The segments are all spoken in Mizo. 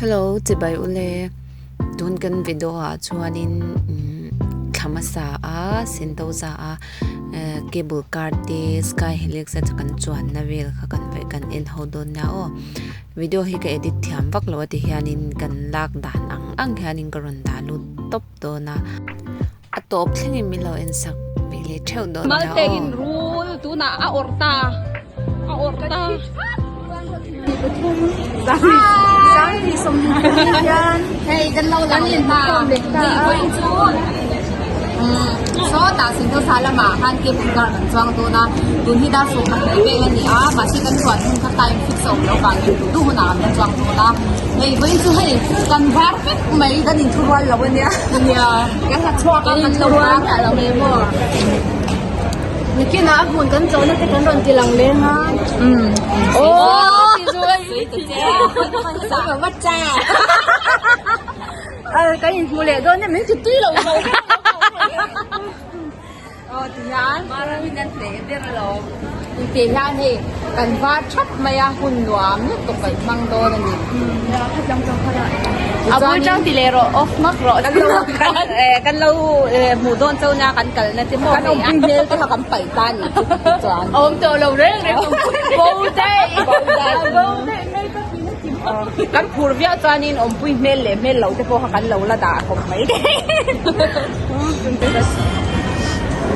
Hello chibai ule tun kan video ah chuanin thla hmasa a sentosa a cable car te sky helix a kan chuanna vel kha kan vaih kan en ho dawn nia aw video hi ka edit thiam vak lo a ti hianin kan lak dan ang ang hianin ka rawn dah lut tawp dawn a a tawp thlengin min lo en sak ve leh theuh dawn nia aw. Maltengin rul tunah a awrh ta a awrh ta. Hei kan lo lang leh ta vawiin chu sawtah Sentosa lamah khan cable car kan chuang dawn a tun hi dar sawmkhat leh vel a ni a mahse kan chuan hun kha time fix a awm loh vangin duh duh hunah kan la chuang dawn a hei vawiin chu hei kan var vek mai kan inthurual lo a nia nia kan la chhuak a kan lo var lo maw. Nikinah a hmun kan chawhna te kan rawn ti lang leng a. Kan inhmu leh dawn em min ti tui lo zo. Aw ti hian Maramin an hneh ber alawm. Ti hian hei kan var thap mai a hun nuam lutuk kan hmang dawn a ni. A bul tang ti leh rawh off hmak rawh. Kan lo kan lo hmuh dawn chauh nia kan kalna te maw Kan awmpui hmel te kha kan paih ta a nih chu ka ti chuan. Awm tawh lo reng reng awmpui bo daih. Bo daih. Bo daih mai ka ti na ti maw. Kan phur viau chuanin awmpui hmel leh hmel lo te pawh kha kan lo la dah khawp mai.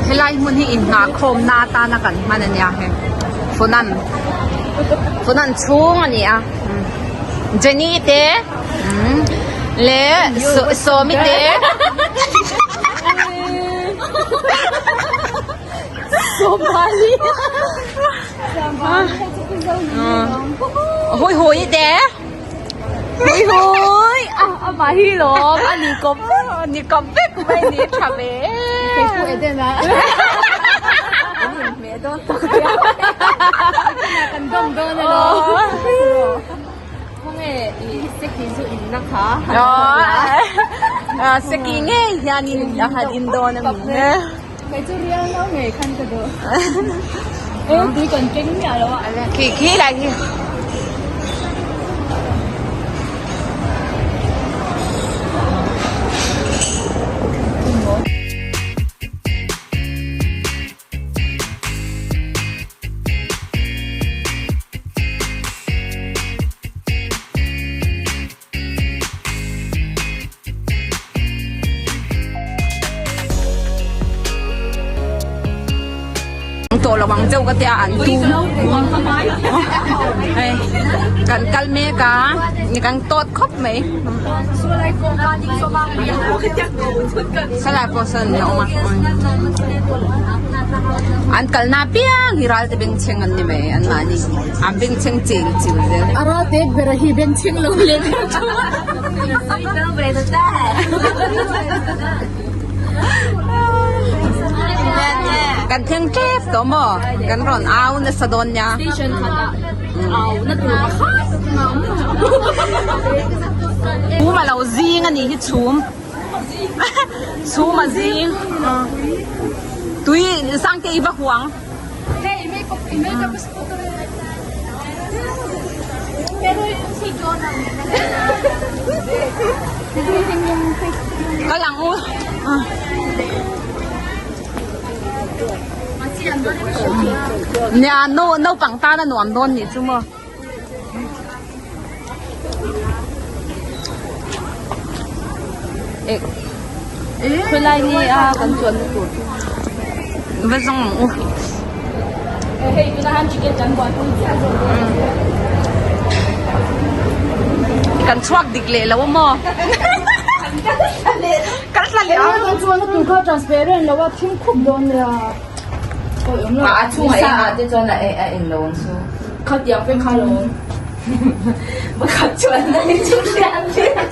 Helai hmun hi inhnahkhawmna atana kan hman a nia hei Funan Funan chhung a ni a. Jenny te leh Sawmi te Sawmali Hui hui te Hui hui a mah hi lawm a ni kawp a ni kawp vek mai ni tha ve Kan dawm dawn a lawm. Khawnge i seki chu in na kha. Seki ngei hian in a han in dawn a mi. Kei chu rial lo ngei khan ka duh. E tui kan keng miah lo a. Khi khi lai khi. Tawh lo ang deuh ka tia an tum hei kan kal mek a kan tawt khawp mai salai pawh sawn a awm a an kalna apiang hi ral te bengchheng an ni mai an mahni an bengchheng cheng chil zel. A ral te ber a hi bengchheng lo leh ber chu. Kan thleng tep tawh maw kan rawn au nasa dawn nia. Station khatah au na tur pakhat Chhum a lo zing a nih hi chhum chhum a zing tui sangte i va huang. Kal ang u. Nia no naupang tan a nuam dawn nih chu maw. Ek Khawilai nge a kan chuanna tur chu. Va zawng ang u. Hei tuna han ticket kan buaipui chiah zawk dawn a nia. Kan chhuak dik leh lo a maw? Kan tla leh ang. Kan chuanna tur kha transparent lo a thim khup dawn nia. A chhungah engah te chuan a eng lo ang chu. Khatiang vek kha lo awm. Pakhat chuan na hi chu hriat hriat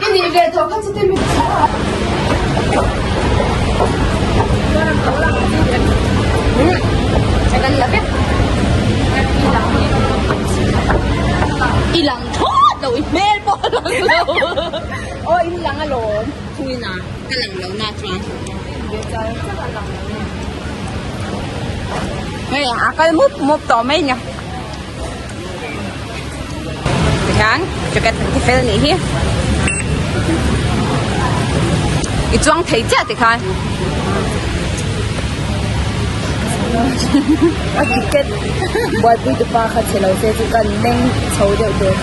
I nih ve tawh kha chuti mi Kan la vek. I lang thawt lo i hmel pawh a lang lo. Aw in lang alawm. Thuina ka lang lo na chuan. Hei a kal mup mup tawh mai nia. Tihian jacket an ti fel nih hi. I chuang thei chiah tikhan. A ticket buaipui tupa kha chhe lo se chu kan meng chho deuh tur.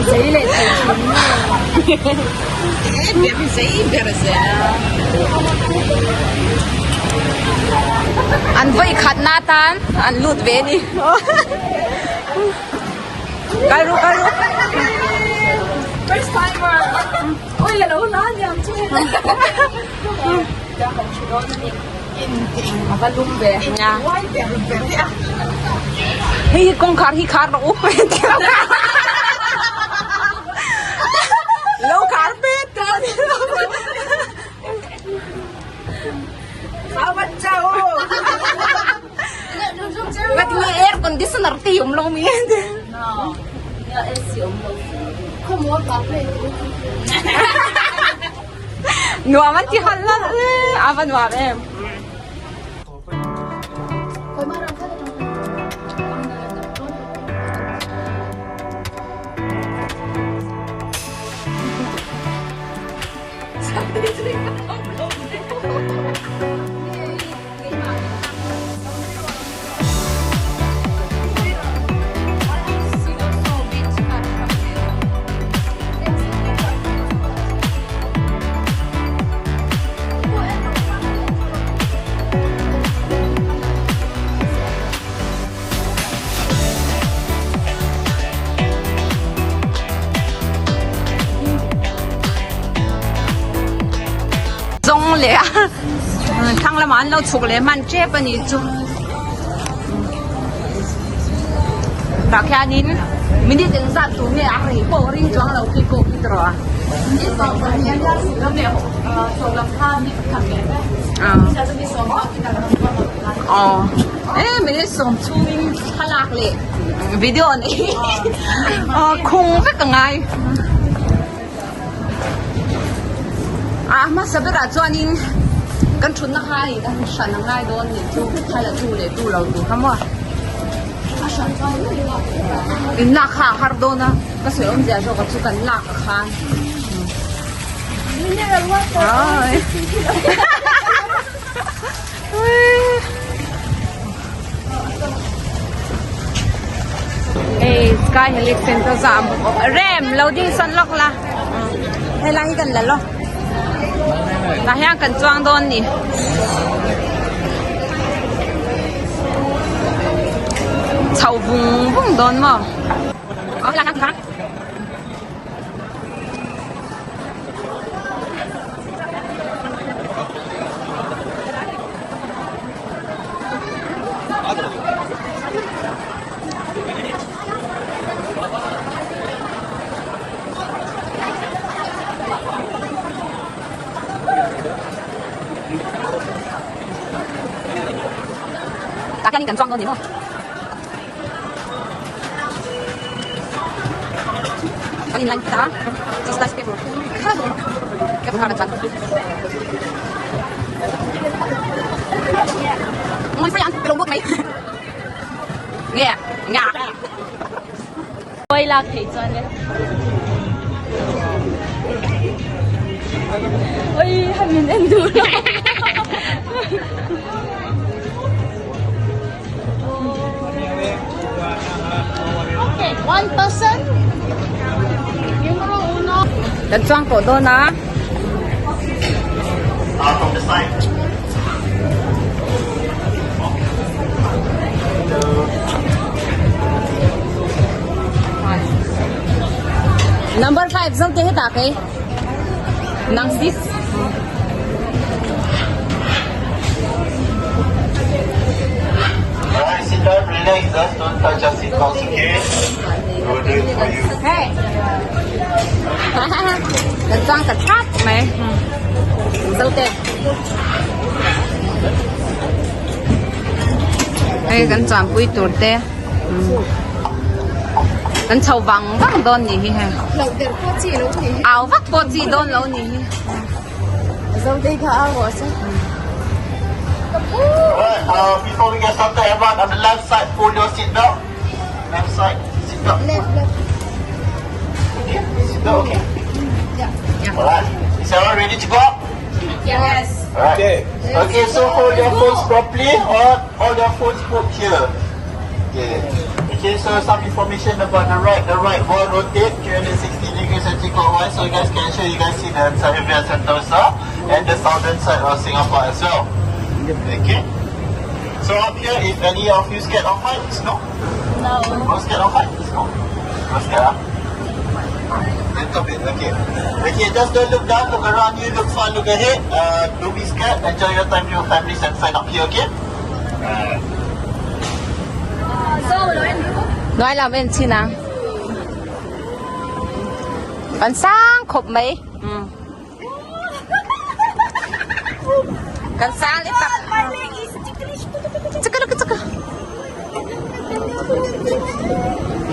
Zei leh thei thin nge. An vawi khat na tan an lut ve a ni. Kal ru kal ru. First timer. Oi la lo na niang chu. A va lum ve. Hei hi kawngkhar hi khar rawh u. Lo khar pet ta. Ngatinge air conditioner te hi awm lo mi? Nuam an ti hal hal a va nuam em. Zawng leh a thlang lamah an lo chhuk leh hman tep a nih chu tah khianin minute engzat tur nge a rei pawh ring chuang lo khi pawh khi tawh a. Aw e minute sawm chhungin thlalak leh video nei aw khung vek a ngai a hmasa berah chuanin kan thutna kha a in hran a ngai dawn nih chu thla tu leh tu lo tur kha maw in lak kha a har dawn a ka sawi awmzia zawk ah chu kan lak ah khan. Hei sky helix center za rem lo ding sawn lawk la helai hi kan la lawk tah hian kan chuang dawn ni chho vung vung dawn maw. Tah hianin kan chuang dawn ni maw? Kan in line ta just like paper cable car kan chuan ngoi free ang lo buk mai nge nga Oi lak thei chuan le Oi hamin en du lo Okay, one person. Kan chuang tawh dawn a. Number 5 zo te hetah kei. Nang 6. Alright, sit down, relax, just don't touch your seatbelts, okay? We will do it for you. Hey. Kan chuang ta thap mai. Zo te. Hei kan chuan pui tur te. Kan chho vang vang dawn ni hi hei. Loh der pawh chi lo ni hi. Au vak pawh chi dawn lo ni hi. Zo te kha au rawh se. Alright, uh, before we get started, everyone on the left side, pull your seat belt. Left side, seat belt. Left, left. Okay, seat belt, okay. Yeah. Alright, is everyone ready to go up? Yes. Alright. Okay. Okay, so hold your phones properly or all your phones put here. Okay. Okay, so some information about the ride. The ride will rotate 360 degrees anti-clockwise, so you guys can ensure you guys see the Sahivia Sentosa and the southern side of Singapore as well. Okay. So up here, if any of you scared of heights, no? No. No scared of heights? No? No scared, ah? Little bit, okay. Okay, just don't look down, look around you, look far, look ahead. Uh, don't be scared. Enjoy your time with your families and friends up here, okay? Hnuai lam en chin ang kan sang khawp mai kan sang leh tak chaka chaka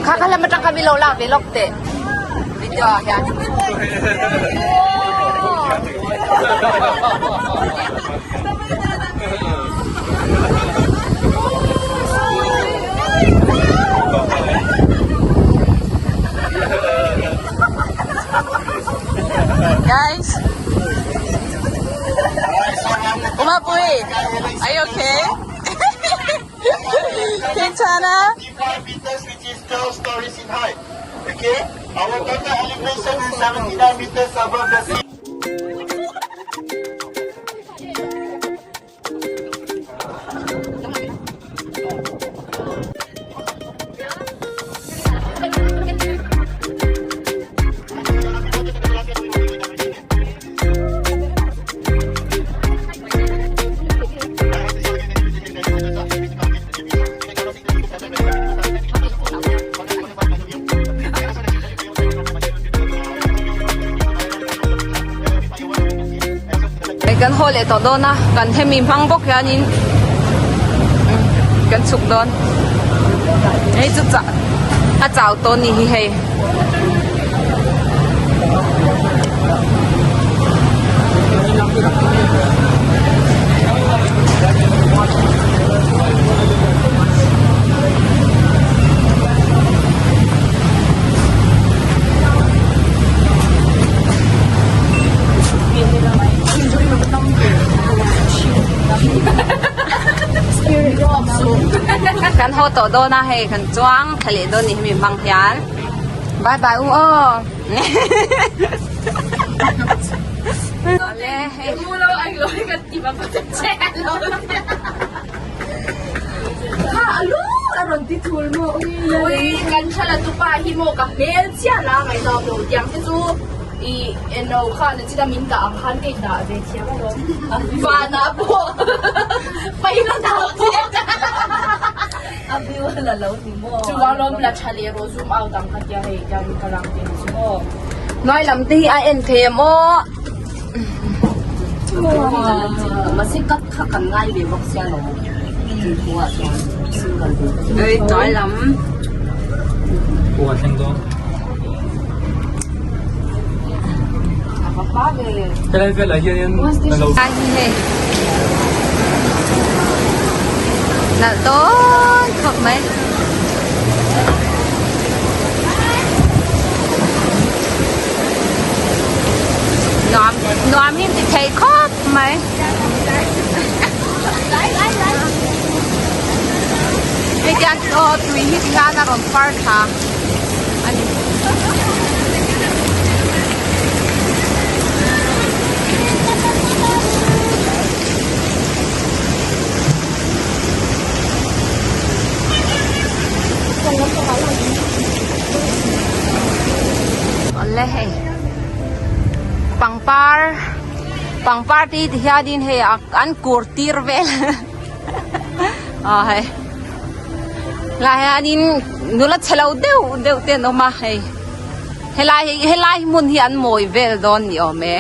kha kha lam atang kha mi lo lak ve lawk teh video ah hian. Guys. Umapui, are you okay? Quintana? 55 meters, which is 12 stories in height. Okay? Our total elevation is 79 meters above the sea. Hei kan haw leh tawh dawn a, kan hemi hmang bawk hianin kan chhuk dawn. Hei chu chah a chau tawn ni hi hei. Kan haw tawh dawn a hei kan chuang thla leh dawn ni hemi hmang hian bye bye u aw Awle hei Hnuai lam te hi a en thei em aw. Hnuai lam. Nalh dawn khawp mai. Nuam nuam hi ti thei khawp mai. Hei tiang aw tui hi tikhan a rawn far thla a ni. Awle hei pangpar pangpar te hi ti hianin hei an kur tir vel aw hei lai hianin nula chhe lo deuh deuh te an awm a hei helai helai hmun hi an mawi vel dawn ni awm e.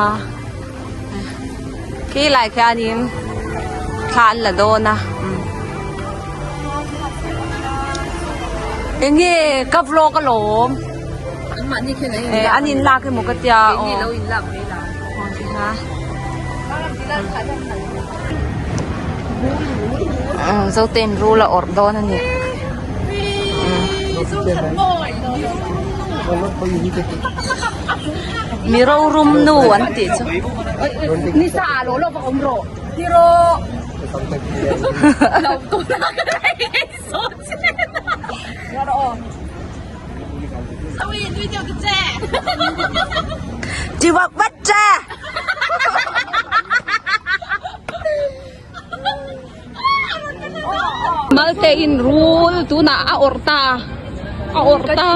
Ah khi lai khianin thla an la dawn a eng nge ka vlog alawm eh an in lak emaw ka tia aw. Umm Zotein rul a awrh dawn a ni. Mi rorum nu an tih chu. Chiwak vat che! Malte in rul tunah a awrh ta a awrh ta.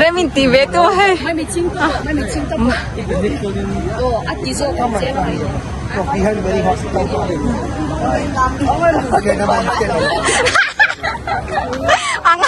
Rem in ti ve tu hei. Ang.